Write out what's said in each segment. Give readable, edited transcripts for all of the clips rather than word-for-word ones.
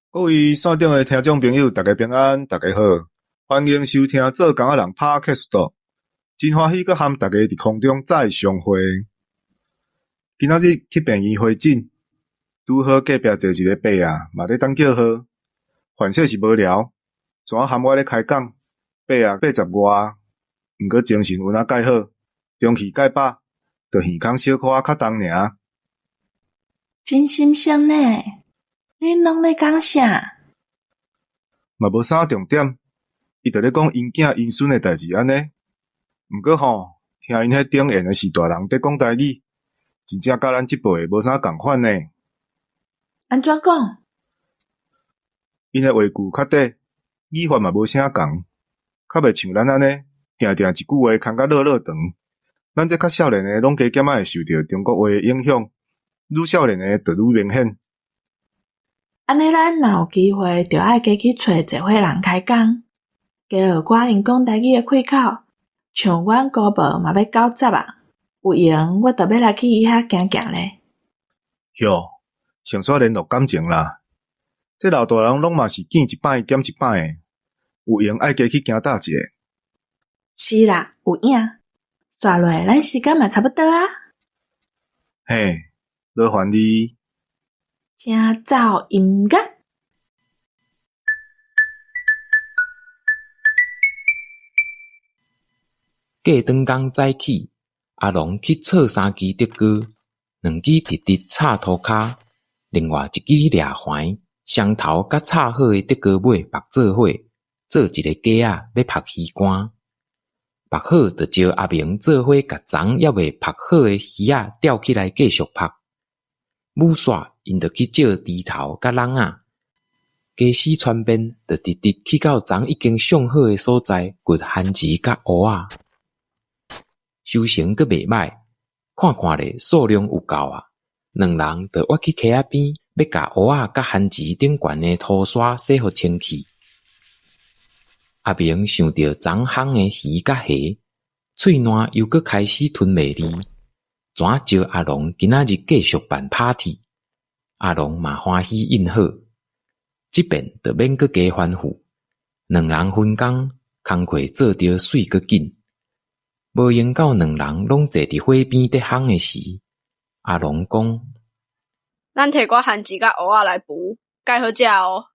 各位線頂的聽眾朋友，大家平安，大家好，歡迎收聽做工仔人 Podcast，真歡喜閣和大家佇空中再相會。今仔日去病院回診，拄好隔壁坐一个伯仔，嘛咧等叫號。凡勢是無聊，怎和我咧開講？伯仔八十外，毋過精神有哪蓋好，中氣蓋飽，就耳孔小可仔較重爾。真心酸呢，恁攏咧講啥？嘛無啥重點，伊就咧講𪜶囝𪜶孫的代誌按呢。毋過吼，聽𪜶彼頂緣的是大人佇講台語，真正佮咱這輩的無啥仝款呢。按怎講？𪜶的話句較短，語法嘛無啥仝，較袂像咱按呢，定定一句話牽甲落落長。咱這較少年的攏加減仔會受著中國話的影響，愈少年的就愈明顯。按呢，咱若有機會，著愛加去揣濟歲人開講，加學寡𪜶講台語的開口。像阮姑婆嘛欲九十矣，有閒我著欲來去伊遐行行咧。喲，先煞聯絡感情啦。這老大人攏嘛是見一擺減一擺的，有閒愛加去行搭一下。是啦，有影。煞落咱時間嘛差不多啊。嘿，勞煩你。請奏音樂。過轉工早起，阿龍去銼三支竹篙，兩支直直插塗跤，另外一支掠橫，雙頭佮插好的竹篙尾縛做伙，做一个架仔，欲曝魚竿。曝好就招阿明做伙共昨猶未曝好的魚仔釣起來繼續曝。舞煞𪜶就去借豬頭佮籠仔，家私傳便就直直去到昨已經上好的所在掘番薯佮芋仔。收成閣袂䆀，看看咧數量有夠矣，兩人就倚去溪仔邊，欲共芋仔佮番薯頂懸的塗沙洗予清氣。阿明想著昨烘的魚佮蝦，喙瀾猶閣開始吞袂離，怎招阿龍今仔日繼續辦 party？阿龍嘛歡喜應好，這遍就免閣加吩咐，兩人分工，工課做著媠閣緊。無閒到兩人攏坐佇火邊咧烘的時，阿龍講：咱提寡番薯佮芋仔來孵，蓋好食哦。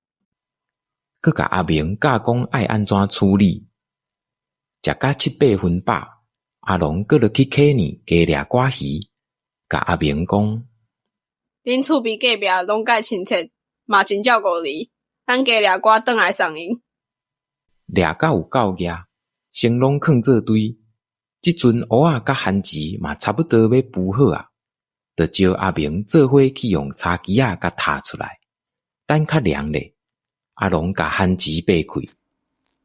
閣共阿明教講愛按怎處理。食甲七八分飽，阿龍閣落去溪爾加掠寡魚，共阿明講：恁厝邊隔壁攏蓋親切，嘛真照顧你，咱加掠寡轉來送𪜶。掠甲有夠額，先攏囥做堆。這陣芋仔佮番薯嘛差不多欲孵好矣，就招阿明做伙去用柴枝仔共踏出來，等較涼咧。阿龍共番薯擘開，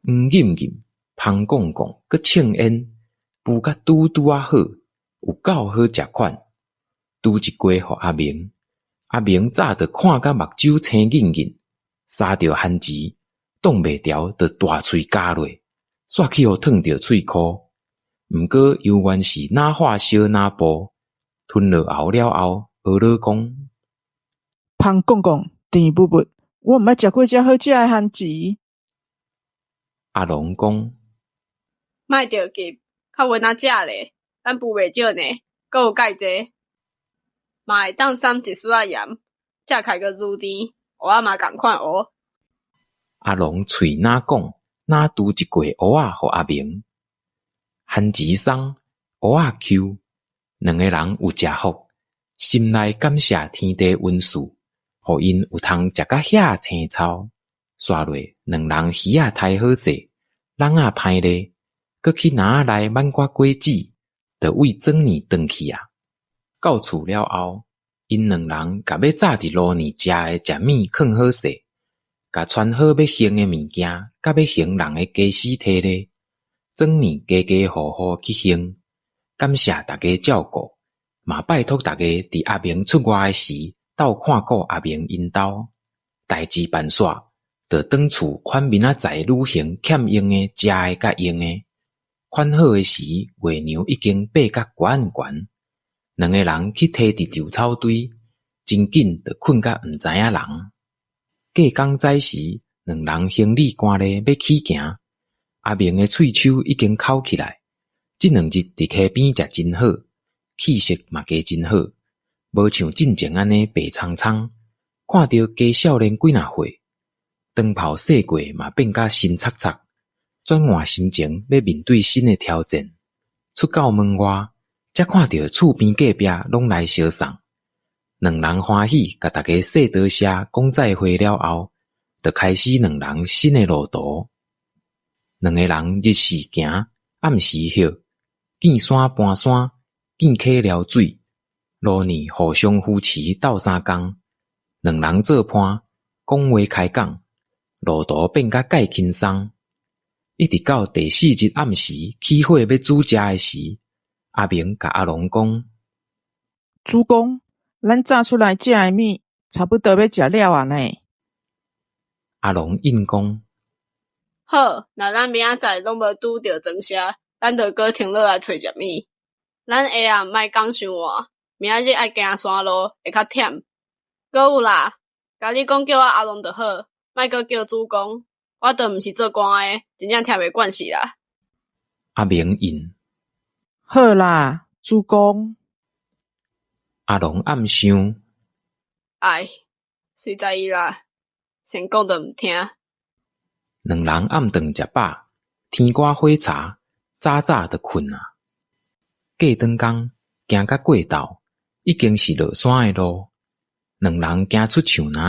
黃膩膩、芳絳絳，閣衝煙，孵甲拄拄仔好，有夠好食款。櫥一鍋予阿明，阿明早就看甲目睭青癮癮，捎著番薯，擋袂牢就大喙咬落，煞去予燙著喙箍。毋過猶原是若化燒若哺，吞落喉了後，呵咾講：芳絳絳，甜朊朊，我毋捌食過遮好食的番薯。阿龍講：莫著急，較穩仔食咧，咱孵袂少呢，閣有蓋濟，嘛會當捎一絲仔鹽，食起來閣愈甜，芋仔嘛仝款哦。阿龍喙若講，若櫥一塊芋仔予阿明。番薯鬆，芋仔 Q，兩个人有食福，心內感謝天地恩賜，予𪜶有通食甲遐青草。煞落兩人魚仔刣好勢，籠仔歹咧，閣去籃仔內挽寡果子，就為轉爾轉去矣。到厝了後，𪜶兩人共欲紮佇爐爾食的食物囥好勢，共穿好欲還的物件，佮欲還人的家私提咧，轉爾家家戶戶去還，感謝大家照顧，嘛拜託大家佇阿明出外的時鬥看顧阿明𪜶兜。代誌辦煞，就轉厝款明仔載旅行欠用的食的佮用的。款好的時，月娘已經爬甲懸懸，兩个人去提佇稻草堆，真緊就睏甲毋知影人。隔工早時，兩人行李搬咧欲起行。阿明的喙鬚已經剾起來，這兩日佇溪邊食真好，氣色嘛加真好，無像進前按呢白蒼蒼。看著加少年幾若歲，長袍洗過嘛變甲新擦擦，轉換心情欲面對新的挑戰。出到門外，才看著厝邊隔壁攏來相送。兩人歡喜，共大家說多謝，講再會了後，就開始兩人新的路途。兩个人日時行，暗時歇，見山搬山，見溪撩水，路呢互相扶持鬥相共。兩人做伴，講話開講，路途變甲蓋輕鬆。一直到第四日暗時起火欲煮食的時，阿明共阿龍講：主公，咱炸出來這的物，差不多欲食了矣呢。阿龍應講：好，若咱明仔載攏無拄著莊社，咱就閣停落來揣食物。咱下暗莫講傷晏，明仔日愛行山路會較忝。閣有啦，共你講叫我阿龍就好，莫閣叫主公，我都毋是做官的，真正聽袂慣勢啦。阿明應：好啦，主公。阿龍暗想：唉，隨在伊啦，先講就毋聽。兩人暗頓食飽，天光火柴，早早就睏矣。過轉工，行甲過晝，已經是落山的路。兩人行出樹林，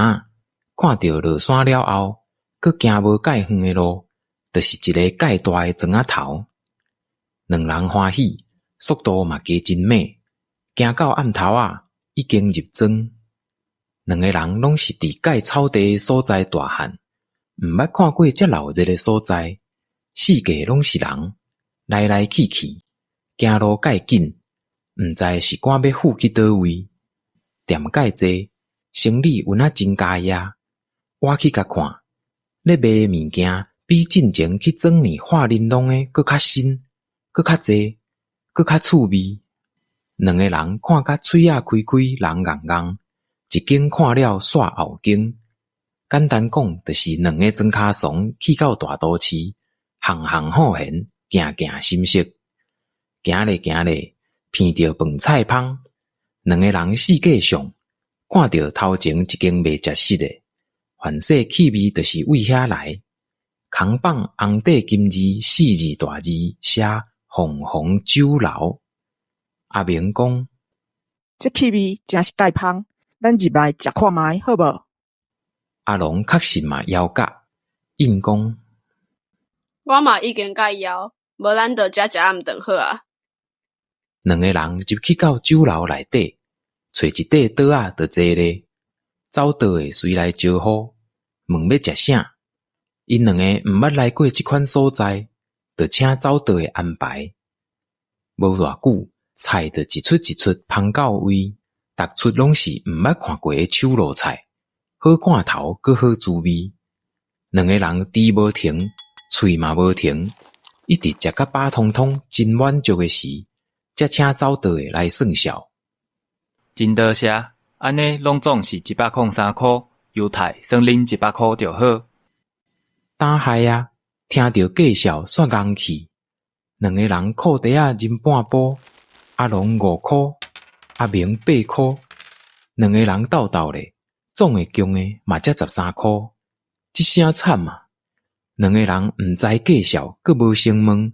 看著落山了後，閣行無蓋遠的路，就是一个蓋大的莊仔頭。兩人歡喜，速度嘛加真猛，行到暗頭仔，已經入莊。兩个人攏是佇蓋草地的所在大漢，毋捌看過遮鬧熱的所在，四界攏是人，來來去去，行路蓋緊，毋知是趕欲赴去佗位。店蓋濟，生理有若真嘉業，倚去共看，咧賣的物件比進前去莊裡化玲瑯的閣較新，閣較濟，閣較趣味。兩个人看甲喙仔開開，人戇戇，一間看了煞後間。簡單講，就是兩个莊跤慫去到大都市，項項好閒，行行心色。行咧行咧，鼻著飯菜芳。兩个人四界上，看著頭前一間賣食食的，凡勢氣味就是為遐來。空榜紅底金字四字大字寫鳳凰酒樓。阿明講：這氣味誠是蓋芳，咱入來食看覓好無？阿龍確實嘛枵甲，應講：我嘛已經蓋枵，無咱就遮食暗頓好矣。兩个人入去到酒樓內底，揣一塊桌仔就坐咧，走桌的隨來招呼，問欲食啥。𪜶兩个毋捌來過這款所在，就請走桌的安排。無偌久，菜就一出一出芳到位，逐出攏是毋捌看過的手路菜，好看頭閣好滋味。兩个人豬無停，喙嘛無停，一直食甲飽湯湯，真滿足的時，才請走桌的來算數。真多謝，按呢攏總是103箍，優待算恁100箍就好。膽害矣，聽著價數煞戇去。兩个人褲袋仔斟半晡，阿龍5箍，阿明8箍，兩个人鬥鬥咧，總會共的嘛才13箍，這聲慘啊！兩个人毋知價數，閣無先問，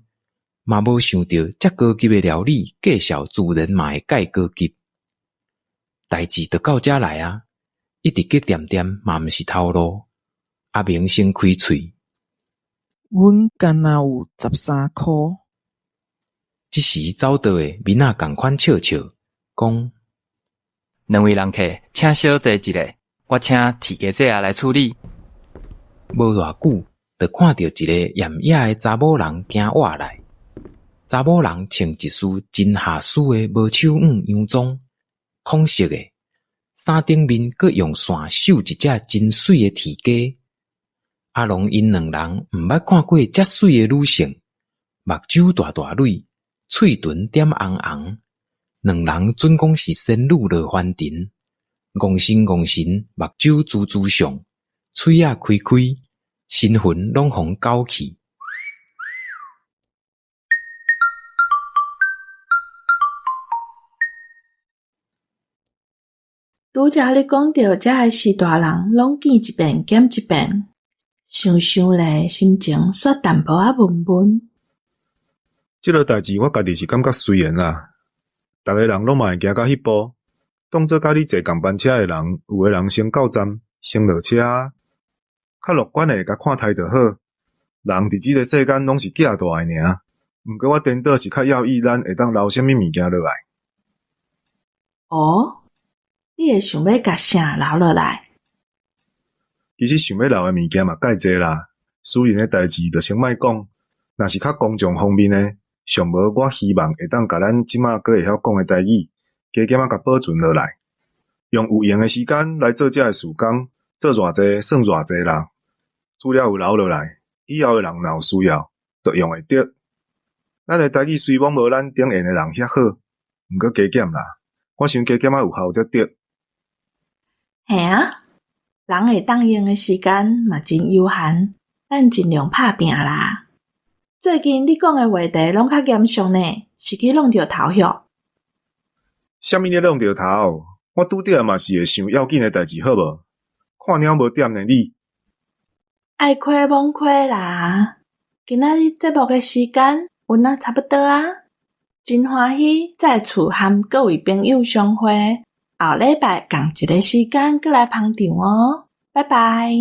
嘛無想著遮高級的料理價數自然嘛會蓋高級。代誌就到遮來矣，一直閣恬恬嘛毋是頭路。阿明先開喙：阮干焦有13箍。這時走桌的面仔仝款笑笑，講：兩位人客，請小坐一下，我請鐵家姐仔來處理。無偌久，就看著一个艷野的查某人行倚來。查某人穿一束真下斯的無手腕洋裝，紺色的，衫頂面閣用線繡一隻真媠的鐵雞。阿龍𪜶兩人毋捌看過遮媠的女性，目睭大大蕊，喙唇點紅紅，兩人準講是仙女落凡塵，戇神戇神，目睭珠珠上，喙仔開開，身痕攏予攪去。拄才你講著遮个序大人攏見一遍減一遍，想想咧，心情煞淡薄仔悶悶。這落代誌我家己是感覺隨緣啦，逐个人攏嘛會行到彼步，當做佮你坐仝班車的人，有的人先到站，先落車，較樂觀的共看待就好。人佇這个世間攏是寄帶的爾，毋過我顛倒是較要意咱會當留啥物物件落來。哦，你會想欲共啥留落來？其實想欲留的物件嘛蓋濟啦，私人的代誌就先莫講，若是較公眾方面的，上無我希望會當共咱這馬閣會曉講的台語，加減仔共保存落來，用有閒的時間來做這个事工，做偌濟算偌濟啦。資料有留落來，以後的人若有需要，就用會著。咱的台語雖罔無咱頂緣的人遐好，毋過加減啦，我想加減仔有效才對。嘿啊，人會當用的時間嘛真有限，咱盡量拍拚啦。最近你講的話題攏較嚴肅呢，是去挵著頭著？啥物咧挵著頭？我拄著嘛是會想要緊的代誌好無？看鳥無點呢你。愛虧罔虧啦！今仔日節目的時間，有哪差不多啊。真歡喜再次和各位朋友相會，後禮拜仝一个時間閣來捧場哦。拜拜。